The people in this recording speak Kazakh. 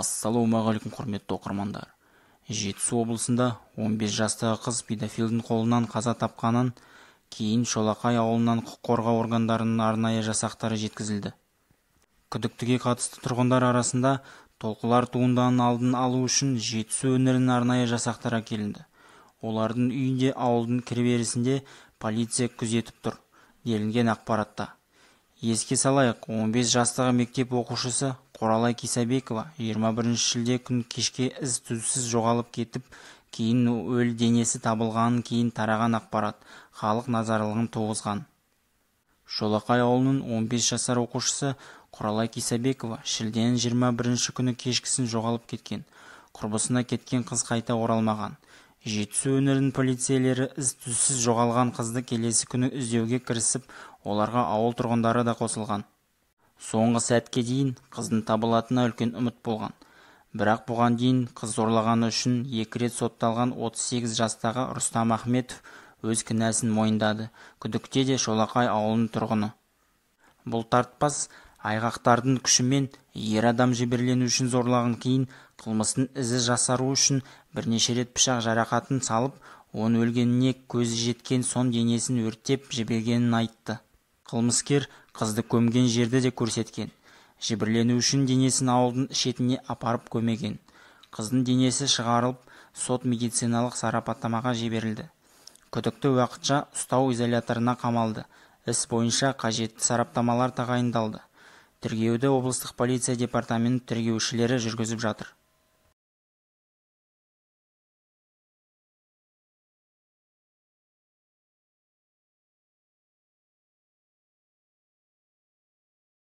Ассалаумағалейкум, құрметті оқырмандар. Жетісу облысында 15 жастағы қыз педофилдің қолынан қаза тапқаннан кейін Шолақай ауылынан құқық қорғау органдарының арнайы жасақтары жеткізілді. Күдіктіге қатысты тұрғындар арасында толқулар туындауының алдын алу үшін Жетісу өңірінің арнайы жасақтары әкелінді. Олардың үйінде, ауылдың кіреберісінде полиция күзетіп тұр, делінген ақпаратта. Еске салайық, 15 жастағы мектеп оқушысы Құралай Кисабекова 21 шілде күні кешке із-түзсіз жоғалып кетіп, кейін өлі денесі табылғанын кейін тараған ақпарат халық назарлығын туғызған. Шолақай ауылының 15 жасар оқушысы Құралай Кисабекова шілденің 21 күні кешкісін жоғалып кеткен. Құрбысына кеткен қыз қайта оралмаған. Жетісу өңірінің полицейлері із-түзсіз жоғалған қызды келесі күні іздеуге кірісіп, оларға ауыл тұрғындары да қосылған. Соңғы сәтке дейін қыздың табылатынына үлкен үміт болған. Бірақ бұған дейін қыз зорлағаны үшін екі рет сотталған 38 жастағы Рустам Ахметов өз кінәсін мойындады. Күдікті де Шолақай ауылының тұрғыны. Бұлтартпас айғақтардың күшімен ер адам жәбірленушіні зорлаған, кейін қылмыстың ізі жасару үшін бірнеше рет пышақ жарақатын салып, оның өлгеніне көзі жеткен соң денесін өртеп жібергенін айтты. Қылмыскер қызды көмген жерді де көрсеткен. Жәбірленушінің денесін ауылдың шетіне апарып көмген. Қыздың денесі шығарылып, сот медициналық сараптамаға жіберілді. Күдікті уақытша ұстау изоляторына қамалды. Іс бойынша қажетті сараптамалар тағайындалды. Тергеуді облыстық полиция департаментінің тергеушілері жүргізіп жатыр.